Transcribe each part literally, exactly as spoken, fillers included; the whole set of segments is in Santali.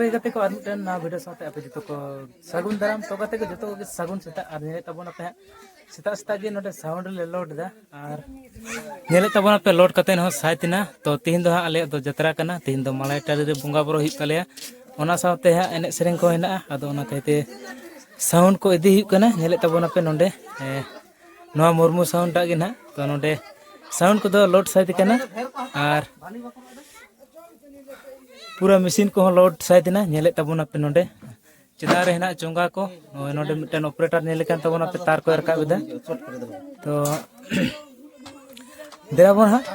ᱦᱳᱭ ᱜᱟᱛᱮ ᱠᱚ, ᱟᱨ ᱢᱤᱫᱴᱮᱱ ᱱᱟᱣᱟ ᱵᱷᱤᱰᱤᱭᱳ ᱥᱟᱶᱛᱮ ᱟᱯᱮ ᱡᱚᱛᱚ ᱠᱚ ᱥᱟᱹᱜᱩᱱ ᱫᱟᱨᱟᱢ᱾ ᱛᱚ ᱜᱟᱛᱮ ᱠᱚ, ᱡᱚᱛᱚ ᱠᱚᱜᱮ ᱥᱟᱹᱜᱩᱱ ᱥᱮᱛᱟᱜ᱾ ᱟᱨ ᱧᱮᱞᱮᱫ ᱛᱟᱵᱚᱱᱟᱯᱮ ᱦᱟᱸᱜ, ᱥᱮᱛᱟᱜ ᱥᱮᱛᱟᱜ ᱜᱮ ᱱᱚᱰᱮ ᱥᱟᱣᱩᱱᱰ ᱞᱮ ᱞᱳᱰ ᱮᱫᱟ᱾ ᱟᱨ ᱧᱮᱞᱮᱫ ᱛᱟᱵᱚᱱᱟᱯᱮ ᱞᱳᱰ ᱠᱟᱛᱮᱫ ᱦᱚᱸ ᱥᱟᱭ ᱛᱤᱱᱟ᱾ ᱛᱚ ᱛᱤᱦᱤᱧ ᱫᱚ ᱦᱟᱸᱜ ᱟᱞᱮᱭᱟᱜ ᱫᱚ ᱡᱟᱛᱨᱟ ᱠᱟᱱᱟ, ᱛᱤᱦᱤᱧ ᱫᱚ ᱢᱟᱞᱟᱭ ᱴᱟᱺᱰᱤ ᱨᱮ ᱵᱚᱸᱜᱟ ᱵᱩᱨᱩ ᱦᱩᱭᱩᱜ ᱛᱟᱞᱮᱭᱟ, ᱚᱱᱟ ᱥᱟᱶᱛᱮ ᱦᱟᱸᱜ ᱮᱱᱮᱡ ᱥᱮᱨᱮᱧ ᱠᱚ ᱦᱮᱱᱟᱜᱼᱟ᱾ ᱟᱫᱚ ᱚᱱᱟ ᱠᱟᱭᱛᱮ ᱥᱟᱣᱩᱱᱰ ᱠᱚ ᱤᱫᱤ ᱦᱩᱭᱩᱜ ᱠᱟᱱᱟ᱾ ᱧᱮᱞᱮᱫ ᱛᱟᱵᱚᱱᱟᱯᱮ ᱱᱚᱰᱮ, ᱮ, ᱱᱚᱣᱟ ᱢᱩᱨᱢᱩ ᱥᱟᱣᱩᱱᱰ ᱴᱟᱜ ᱜᱮ ᱱᱟᱦᱟᱜ᱾ ᱛᱚ ᱱᱚᱰᱮ ᱥᱟᱣᱩᱱᱰ ᱠᱚᱫᱚ ᱞᱳᱰ ᱥᱟᱭ ᱠᱟᱱᱟ᱾ ᱟᱨ ᱯᱩᱨᱟᱹ ᱢᱮᱥᱤᱱ ᱠᱚᱦᱚᱸ ᱞᱳᱰ ᱥᱟᱭ ᱛᱮᱱᱟ᱾ ᱧᱮᱞᱮᱫ ᱛᱟᱵᱚᱱᱟᱯᱮ ᱱᱚᱰᱮ ᱪᱮᱛᱟᱱ ᱨᱮ ᱦᱮᱱᱟᱜ ᱪᱚᱸᱜᱟ ᱠᱚ᱾ ᱱᱚᱜᱼᱚᱭ ᱱᱚᱰᱮ ᱢᱤᱫᱴᱮᱱ ᱚᱯᱟᱨᱮᱴᱟᱨ ᱧᱮᱞᱮ ᱠᱟᱱ ᱛᱟᱵᱚᱱᱟᱯᱮ, ᱛᱟᱨ ᱠᱚᱭ ᱨᱟᱠᱟᱵ ᱮᱫᱟ᱾ ᱛᱚ ᱫᱮᱞᱟ ᱵᱚᱱ ᱦᱟᱸᱜ᱾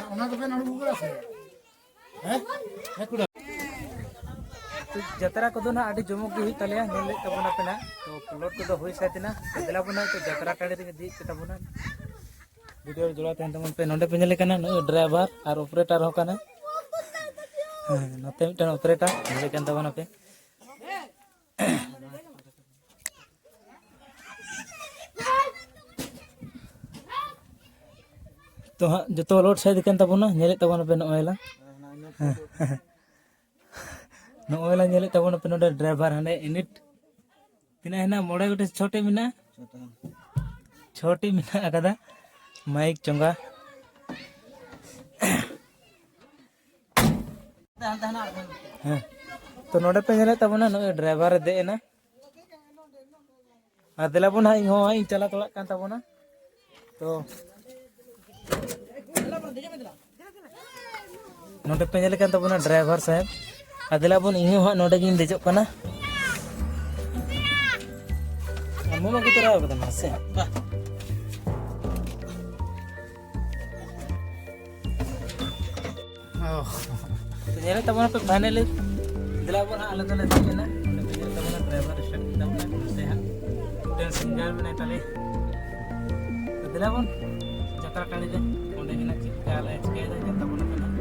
ᱡᱟᱛᱨᱟ ᱠᱚᱫᱚ ᱱᱟᱦᱟᱜ ᱟᱹᱰᱤ ᱡᱚᱢᱚᱠ ᱜᱮ ᱦᱩᱭᱩᱜ ᱛᱟᱞᱮᱭᱟ, ᱧᱮᱞ ᱞᱮᱫ ᱛᱟᱵᱚᱱᱟᱯᱮ ᱱᱟᱦᱟᱜ᱾ ᱛᱚ ᱞᱳᱰ ᱠᱚᱫᱚ ᱦᱩᱭ ᱥᱟᱭ ᱛᱮᱱᱟ᱾ ᱛᱚ ᱫᱮᱞᱟ ᱵᱚᱱ ᱦᱟᱸᱜ ᱡᱟᱛᱨᱟ ᱴᱟᱺᱰᱤ ᱨᱮᱜᱮ ᱤᱫᱤᱭᱮᱫ ᱯᱮ ᱛᱟᱵᱚᱱᱟ᱾ ᱵᱷᱤᱰᱤᱭᱳ ᱨᱮ ᱡᱚᱲᱟᱣ ᱛᱟᱦᱮᱱ ᱛᱟᱵᱚᱱ ᱯᱮ᱾ ᱱᱚᱰᱮ ᱯᱮ ᱧᱮᱞᱮ ᱠᱟᱱᱟ, ᱱᱩᱭ ᱰᱨᱟᱭᱵᱷᱟᱨ ᱟᱨ ᱚᱯᱟᱨᱮᱴᱟᱨ ᱦᱚᱸ ᱠᱟᱱᱟᱭ᱾ ᱦᱮᱸ, ᱱᱚᱛᱮ ᱢᱤᱫᱴᱟᱝ ᱚᱯᱟᱨᱮᱴᱟᱨ ᱧᱮᱞᱮ ᱠᱟᱱ ᱛᱟᱵᱚᱱᱟᱯᱮ᱾ ᱛᱚ ᱦᱟᱸᱜ ᱡᱚᱛᱚ ᱞᱳᱰ ᱥᱟᱭᱤᱰ ᱠᱟᱱ ᱛᱟᱵᱚᱱᱟ, ᱧᱮᱞᱮᱫ ᱛᱟᱵᱚᱱᱟᱯᱮ ᱱᱚᱜᱼᱚᱭ ᱞᱟᱝ᱾ ᱦᱮᱸ᱾ ᱱᱚᱜᱼᱚᱭ ᱞᱟᱝ ᱧᱮᱞᱮᱫ ᱛᱟᱵᱚᱱᱟᱯᱮ ᱱᱚᱰᱮ ᱰᱨᱟᱭᱵᱷᱟᱨ ᱦᱟᱸᱰᱮ ᱤᱱᱤᱴ ᱛᱤᱱᱟᱹᱜ ᱦᱮᱱᱟᱜᱼᱟ? ᱢᱚᱬᱮ ᱜᱚᱴᱮᱡ ᱪᱷᱚᱴᱤ ᱢᱮᱱᱟᱜᱼᱟ᱾ ᱪᱷᱚᱴᱤ ᱢᱮᱱᱟᱜ ᱟᱠᱟᱫᱟ ᱢᱟᱭᱤᱠ ᱪᱚᱸᱜᱟ᱾ ᱦᱮᱸ, ᱛᱚ ᱱᱚᱰᱮ ᱯᱮ ᱧᱮᱞᱮᱫ ᱛᱟᱵᱚᱱᱟ, ᱱᱩᱭ ᱰᱨᱟᱭᱵᱷᱟᱨ ᱮ ᱫᱮᱡ ᱮᱱᱟ᱾ ᱟᱨ ᱫᱮᱞᱟ ᱵᱚᱱ ᱦᱟᱸᱜ, ᱤᱧ ᱦᱚᱸ ᱦᱟᱸᱜ ᱤᱧ ᱪᱟᱞᱟᱣ ᱛᱚᱲᱟᱜ ᱠᱟᱱ ᱛᱟᱵᱚᱱᱟ᱾ ᱛᱚ ᱱᱚᱰᱮ ᱯᱮ ᱧᱮᱞᱮ ᱠᱟᱱ ᱛᱟᱵᱚᱱᱟ ᱰᱨᱟᱭᱵᱷᱟᱨ ᱥᱟᱦᱮᱵᱽ᱾ ᱟᱨ ᱫᱮᱞᱟ ᱵᱚᱱ, ᱤᱧ ᱦᱚᱸ ᱦᱟᱸᱜ ᱱᱚᱰᱮ ᱜᱤᱧ ᱫᱮᱡᱚᱜ ᱠᱟᱱᱟ᱾ ᱟᱢ ᱢᱟ ᱵᱟᱹᱜᱤ ᱛᱚᱨᱟ ᱠᱟᱫᱟ ᱢᱟᱥᱮ᱾ ᱚ᱾ ᱛᱚ ᱧᱮᱞᱮᱫ ᱛᱟᱵᱚᱱᱟ ᱯᱮ finally, ᱫᱮᱞᱟ ᱵᱚᱱ ᱦᱟᱸᱜ ᱟᱞᱮ ᱫᱚᱞᱮ ᱫᱮᱡ ᱮᱱᱟ᱾ ᱚᱸᱰᱮ ᱯᱮ ᱧᱮᱞᱮᱫ ᱛᱟᱵᱚᱱᱟ ᱰᱨᱟᱭᱵᱷᱟᱨ start ᱠᱮᱫ ᱛᱟᱵᱚᱱᱟ, ᱱᱚᱛᱮ ᱦᱟᱸᱜ ᱢᱤᱫᱴᱮᱱ ᱥᱤᱝᱜᱟᱨ ᱢᱮᱱᱟᱭ ᱛᱟᱞᱮ᱾ ᱛᱚ ᱫᱮᱞᱟ ᱵᱚᱱ ᱡᱟᱛᱨᱟ ᱴᱟᱺᱰᱤ ᱨᱮ, ᱚᱸᱰᱮ ᱜᱮ ᱱᱟᱜ ᱪᱮᱫ ᱞᱮᱠᱟ ᱞᱮ ᱪᱤᱠᱟᱹᱭᱮᱫᱟ, ᱧᱮᱞ ᱛᱟᱵᱚᱱ ᱯᱮ ᱱᱟᱜ᱾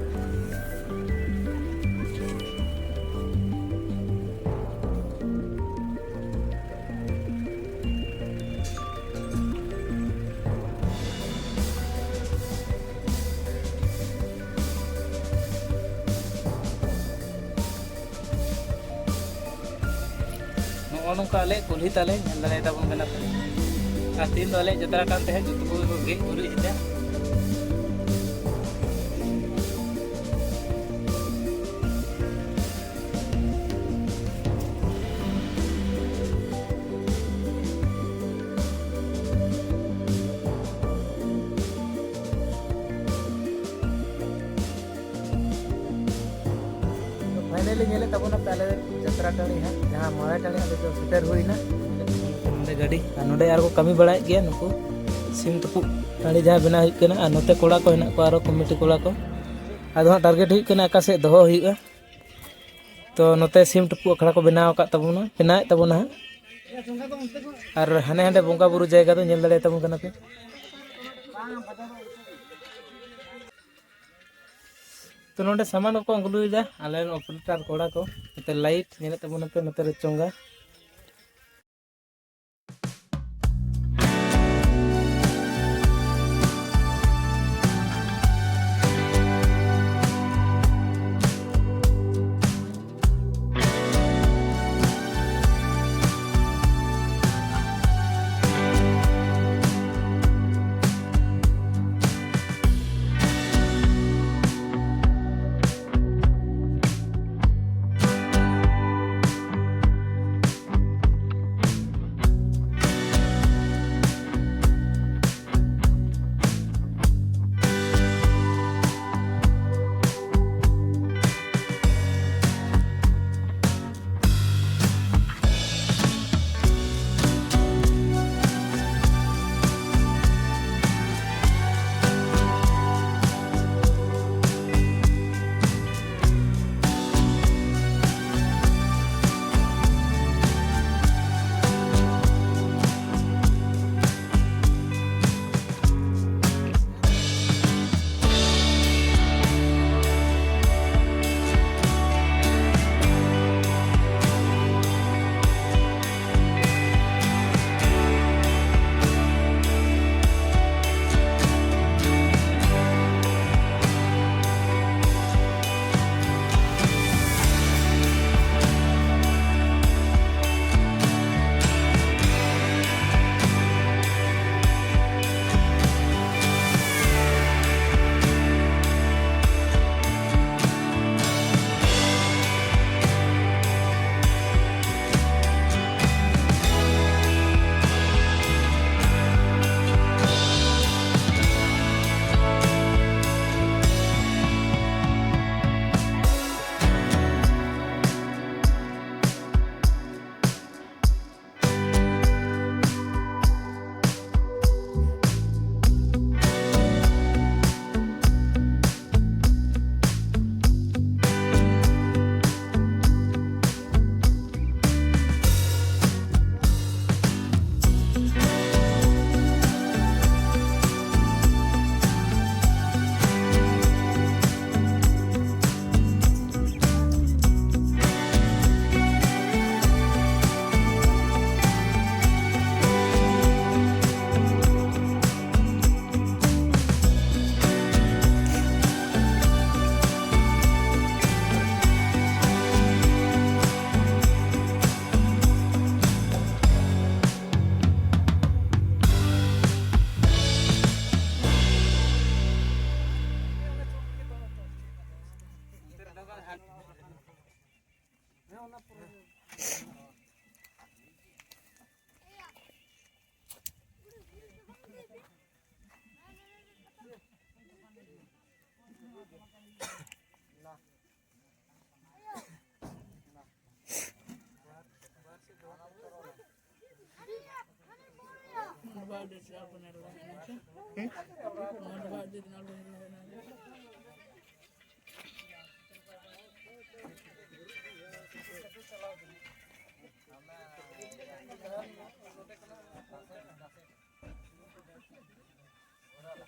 ᱱᱚᱝᱠᱟ ᱟᱞᱮ ᱠᱩᱞᱦᱤ ᱛᱟᱞᱮ ᱧᱮᱞ ᱫᱟᱲᱮᱭᱟᱛᱟᱵᱚᱱ ᱠᱟᱱᱟ ᱯᱮ᱾ ᱟᱨ ᱛᱮᱦᱮᱧ ᱫᱚ ᱟᱞᱮᱭᱟᱜ ᱡᱟᱛᱨᱟ ᱠᱟᱱ ᱛᱟᱦᱮᱸᱫ, ᱡᱚᱛᱚ ᱠᱚᱜᱮ ᱠᱚ ᱜᱮᱡ ᱜᱩᱨᱤᱡ ᱮᱫᱟ᱾ ᱯᱷᱟᱭᱱᱟᱞᱤ ᱧᱮᱞᱮᱫ ᱛᱟᱵᱚᱱᱟ ᱯᱮ ᱟᱞᱮ ᱡᱟᱛᱨᱟ ᱴᱟᱺᱰᱤ ᱦᱟᱸᱜ, ᱡᱟᱦᱟᱸ ᱢᱟᱨᱮ ᱴᱟᱺᱰᱤ ᱦᱟᱸᱜ ᱱᱤᱛᱚᱜ ᱥᱮᱴᱮᱨ ᱦᱩᱭᱱᱟ᱾ ᱱᱚᱰᱮ ᱜᱟᱹᱰᱤ ᱟᱨ ᱱᱚᱰᱮ ᱟᱨᱠᱚ ᱠᱟᱹᱢᱤ ᱵᱟᱲᱟᱭᱮᱫ ᱜᱮᱭᱟ ᱱᱩᱠᱩ ᱥᱤᱢ ᱛᱩᱯᱩᱫ ᱴᱟᱺᱰᱤ ᱡᱟᱦᱟᱸ ᱵᱮᱱᱟᱣ ᱦᱩᱭᱩᱜ ᱠᱟᱱᱟ, ᱟᱨ ᱱᱚᱛᱮ ᱠᱚᱲᱟ ᱠᱚ ᱦᱮᱱᱟᱜ ᱠᱚᱣᱟ, ᱟᱨᱚ ᱠᱚᱢᱤᱴᱤ ᱠᱚᱲᱟ ᱠᱚ᱾ ᱟᱫᱚ ᱦᱟᱸᱜ ᱴᱟᱨᱜᱮᱴ ᱦᱩᱭᱩᱜ ᱠᱟᱱᱟ ᱚᱠᱟ ᱥᱮᱫ ᱫᱚᱦᱚ ᱦᱩᱭᱩᱜᱼᱟ᱾ ᱛᱚ ᱱᱚᱛᱮ ᱥᱤᱢ ᱛᱩᱯᱩᱫ ᱟᱠᱷᱲᱟ ᱠᱚ ᱵᱮᱱᱟᱣ ᱟᱠᱟᱫ ᱛᱟᱵᱚᱱᱟ, ᱵᱮᱱᱟᱣᱮᱫ ᱛᱟᱵᱚᱱᱟ ᱦᱟᱸᱜ᱾ ᱟᱨ ᱦᱟᱱᱮ ᱦᱟᱸᱰᱮ ᱵᱚᱸᱜᱟ ᱵᱩᱨᱩ ᱡᱟᱭᱜᱟ ᱫᱚ ᱧᱮᱞ ᱫᱟᱲᱮᱭᱟᱛᱟᱵᱚᱱ ᱠᱟᱱᱟ ᱯᱮ᱾ ᱛᱚ ᱱᱚᱰᱮ ᱥᱟᱢᱟᱱ ᱠᱚᱠᱚ ᱟᱹᱜᱩᱭᱮᱫᱟ ᱟᱞᱮ ᱨᱮᱱ ᱚᱯᱟᱨᱮᱴᱟᱨ ᱠᱚᱲᱟ ᱠᱚ᱾ ᱱᱚᱛᱮ ᱞᱟᱭᱤᱴ ᱧᱮᱞᱮᱫ ᱛᱟᱵᱚᱱᱟ ᱯᱮ, ᱱᱚᱛᱮ ᱨᱮ ᱪᱚᱸᱜᱟ᱾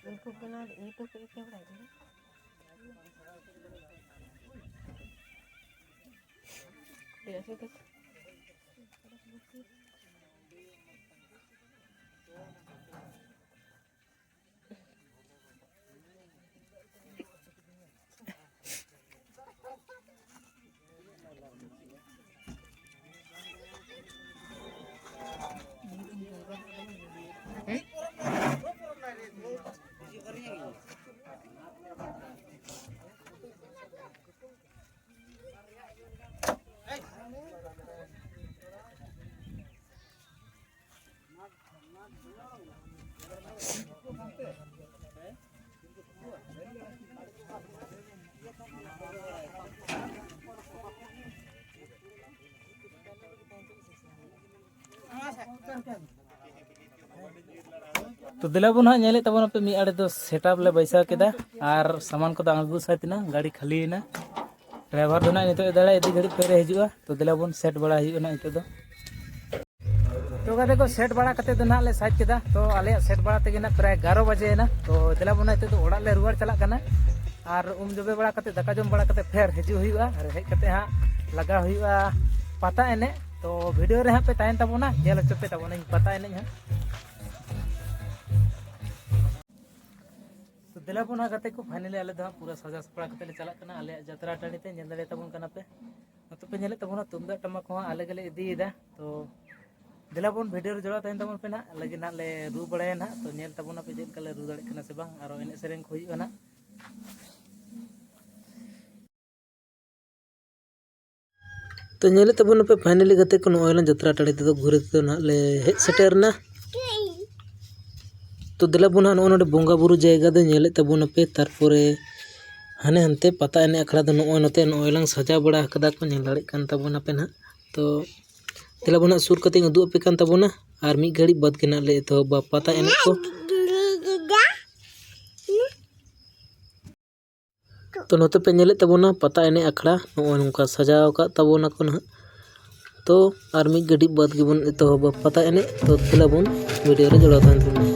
YouTube ᱠᱟᱱᱟ, YouTube ᱨᱮ ᱠᱮᱢᱮᱨᱟ ᱤᱫᱤ᱾ ᱴᱷᱤᱠ ᱟᱪᱷᱮ, ᱛᱚ᱾ ᱛᱚ ᱫᱮᱞᱟ ᱵᱚᱱ ᱦᱟᱸᱜ ᱧᱮᱞᱮᱫ ᱛᱟᱵᱚᱱᱟᱯᱮ, ᱢᱤᱫ ᱟᱲᱮ ᱫᱚ ᱥᱮᱴᱟᱯ ᱞᱮ ᱵᱟᱹᱭᱥᱟᱹᱣ ᱠᱮᱫᱟ ᱟᱨ ᱥᱟᱢᱟᱱ ᱠᱚᱫᱚ ᱟᱬᱜᱚ ᱥᱟᱹᱛ ᱮᱱᱟ, ᱜᱟᱹᱰᱤ ᱠᱷᱟᱹᱞᱤᱭᱮᱱᱟ᱾ ᱰᱨᱟᱭᱵᱷᱟᱨ ᱫᱚ ᱱᱟᱦᱟᱜ ᱱᱤᱛᱚᱜ ᱮ ᱫᱟᱲᱮᱭᱟᱜᱼᱟ, ᱤᱫᱤ ᱜᱷᱟᱹᱲᱤᱡ ᱯᱮᱨᱮ ᱦᱤᱡᱩᱜᱼᱟ᱾ ᱛᱚ ᱫᱮᱞᱟ ᱵᱚᱱ ᱥᱮᱴ ᱵᱟᱲᱟ ᱦᱩᱭᱩᱜᱼᱟ ᱱᱟᱦᱟᱜ ᱱᱤᱛᱚᱜ ᱫᱚ᱾ ᱛᱚ ᱜᱟᱛᱮ ᱠᱚ, ᱥᱮᱴ ᱵᱟᱲᱟ ᱠᱟᱛᱮ ᱫᱚ ᱱᱟᱦᱟᱜ ᱞᱮ ᱥᱟᱡᱽ ᱠᱮᱫᱟ᱾ ᱛᱚ ᱟᱞᱮᱭᱟᱜ ᱥᱮᱴ ᱵᱟᱲᱟ ᱛᱮᱜᱮ ᱱᱟᱦᱟᱜ ᱯᱨᱟᱭ ᱮᱜᱟᱨᱚ ᱵᱟᱡᱮᱭᱮᱱᱟ᱾ ᱛᱚ ᱫᱮᱞᱟ ᱵᱚᱱ ᱱᱤᱛᱚᱜ ᱫᱚ ᱚᱲᱟᱜ ᱞᱮ ᱨᱩᱣᱟᱹᱲ ᱪᱟᱞᱟᱜ ᱠᱟᱱᱟ᱾ ᱟᱨ ᱩᱢ ᱡᱚᱵᱮ ᱵᱟᱲᱟ ᱠᱟᱛᱮ, ᱫᱟᱠᱟ ᱡᱚᱢ ᱵᱟᱲᱟ ᱠᱟᱛᱮ ᱯᱷᱮᱨ ᱦᱤᱡᱩᱜ ᱦᱩᱭᱩᱜᱼᱟ᱾ ᱟᱨ ᱦᱮᱡ ᱠᱟᱛᱮ ᱦᱟᱸᱜ ᱞᱟᱜᱟᱣ ᱦᱩᱭᱩᱜᱼᱟ ᱯᱟᱛᱟ ᱮᱱᱮᱡ᱾ ᱛᱚ ᱵᱷᱤᱰᱤᱭᱳ ᱨᱮ ᱦᱟᱸᱜ ᱯᱮ ᱛᱟᱦᱮᱱ ᱛᱟᱵᱚᱱᱟ, ᱧᱮᱞ ᱦᱚᱪᱚ ᱯᱮ ᱛᱟᱵᱚᱱᱟᱹᱧ ᱯᱟᱛᱟ ᱮᱱᱮᱡ ᱦᱟᱸᱜ᱾ ᱛᱚ ᱫᱮᱞᱟ ᱵᱚᱱ ᱦᱟᱸᱜ ᱜᱟᱛᱮ ᱠᱚ, ᱯᱷᱟᱭᱱᱟᱞᱤ ᱟᱞᱮ ᱫᱚ ᱦᱟᱸᱜ ᱯᱩᱨᱟᱹ ᱥᱟᱡᱟᱣ ᱥᱟᱯᱲᱟᱣ ᱠᱟᱛᱮ ᱞᱮ ᱪᱟᱞᱟᱜ ᱠᱟᱱᱟ ᱟᱞᱮᱭᱟᱜ ᱡᱟᱛᱨᱟ ᱴᱟᱺᱰᱤ ᱛᱮ᱾ ᱧᱮᱞ ᱫᱟᱲᱮᱭᱟᱛᱟ ᱵᱚᱱ ᱠᱟᱱᱟ ᱯᱮ, ᱱᱚᱛᱮ ᱯᱮ ᱧᱮᱞᱮᱫ ᱛᱟᱵᱚᱱᱟ ᱛᱩᱢᱫᱟᱜ ᱴᱟᱢᱟᱠ ᱠᱚᱦᱚᱸ ᱟᱞᱮ ᱜᱮᱞᱮ ᱤᱫᱤᱭᱮᱫᱟ᱾ ᱛᱚ ᱫᱮᱞᱟ ᱵᱚᱱ, ᱵᱷᱤᱰᱤᱭᱳ ᱨᱮ ᱡᱚᱲᱟᱣ ᱛᱟᱦᱮᱱ ᱛᱟᱵᱚᱱ ᱯᱮ ᱱᱟᱦᱟᱜ, ᱞᱟᱹᱜᱤᱫ ᱱᱟᱦᱟᱜ ᱞᱮ ᱨᱩ ᱵᱟᱲᱟᱭᱟ ᱱᱟᱦᱟᱜ᱾ ᱛᱚ ᱧᱮᱞ ᱛᱟᱵᱚᱱᱟᱯᱮ ᱪᱮᱫ ᱞᱮᱠᱟ ᱞᱮ ᱨᱩ ᱫᱟᱲᱮᱭᱟᱜ ᱠᱟᱱᱟ ᱥᱮ ᱵᱟᱝ, ᱟᱨᱚ ᱮᱱᱮᱡ ᱥᱮᱨᱮᱧ ᱠᱚ ᱦᱩᱭᱩᱜᱼᱟ ᱱᱟᱦᱟᱜ᱾ ᱛᱚ ᱧᱮᱞᱮᱫ ᱛᱟᱵᱚᱱᱟᱯᱮ, ᱯᱷᱟᱭᱱᱟᱞᱤ ᱜᱟᱛᱮ ᱠᱚ, ᱱᱚᱜᱼᱚᱭ ᱞᱟᱝ ᱡᱟᱛᱨᱟ ᱴᱟᱺᱰᱤ ᱛᱮᱫᱚ ᱜᱷᱩᱨᱮ ᱛᱮᱫᱚ ᱱᱟᱦᱟᱜ ᱞᱮ ᱦᱮᱡ ᱥᱮᱴᱮᱨ ᱮᱱᱟ᱾ ᱛᱚ ᱫᱮᱞᱟ ᱵᱚᱱ ᱱᱟᱦᱟᱜ ᱱᱚᱜᱼᱚᱭ ᱱᱚᱰᱮ ᱵᱚᱸᱜᱟ ᱵᱩᱨᱩ ᱡᱟᱭᱜᱟ ᱫᱚ ᱧᱮᱞᱮᱫ ᱛᱟᱵᱚᱱᱟᱯᱮ, ᱛᱟᱨᱯᱚᱨᱮ ᱦᱟᱱᱮ ᱦᱟᱱᱛᱮ ᱯᱟᱛᱟ ᱮᱱᱮᱡ ᱟᱠᱷᱲᱟ ᱫᱚ ᱱᱚᱜᱼᱚᱭ ᱱᱚᱛᱮ ᱱᱚᱜᱼᱚᱭ ᱞᱟᱝ ᱥᱟᱡᱟᱣ ᱵᱟᱲᱟ ᱟᱠᱟᱫᱟ ᱠᱚ, ᱧᱮᱞ ᱫᱟᱲᱮᱭᱟᱜ ᱠᱟᱱ ᱛᱟᱵᱚᱱᱟᱯᱮ ᱱᱟᱦᱟᱜ᱾ ᱛᱚ ᱫᱮᱞᱟ ᱵᱚᱱ ᱱᱟᱦᱟᱜ ᱥᱩᱨ ᱠᱟᱛᱮᱧ ᱩᱫᱩᱜ ᱟᱯᱮ ᱠᱟᱱ ᱛᱟᱵᱚᱱᱟ, ᱟᱨ ᱢᱤᱫ ᱜᱷᱟᱹᱲᱤᱡ ᱵᱟᱫᱽ ᱜᱮ ᱱᱟᱦᱟᱜ ᱞᱮ ᱮᱛᱚᱦᱚᱵᱟ ᱯᱟᱛᱟ ᱮᱱᱮᱡ ᱠᱚ᱾ ᱛᱚ ᱱᱚᱛᱮ ᱯᱮ ᱧᱮᱞᱮᱫ ᱛᱟᱵᱚᱱᱟ ᱯᱟᱛᱟ ᱮᱱᱮᱡ ᱟᱠᱷᱲᱟ ᱱᱚᱜᱼᱚᱭ ᱱᱚᱝᱠᱟ ᱥᱟᱡᱟᱣ ᱟᱠᱟᱫ ᱛᱟᱵᱚᱱᱟᱠᱚ ᱱᱟᱦᱟᱜ᱾ ᱛᱚ ᱟᱨ ᱢᱤᱫ ᱜᱷᱟᱹᱲᱤᱡ ᱵᱟᱫᱽ ᱜᱮᱵᱚᱱ ᱮᱛᱚᱦᱚᱵᱟ ᱯᱟᱛᱟ ᱮᱱᱮᱡ᱾ ᱛᱚ ᱫᱮᱞᱟ ᱵᱚᱱ ᱵᱷᱤᱰᱤᱭᱳ ᱨᱮ ᱡᱚᱲᱟᱣ ᱛᱟᱦᱮᱱ ᱛᱟᱵᱚᱱᱟ᱾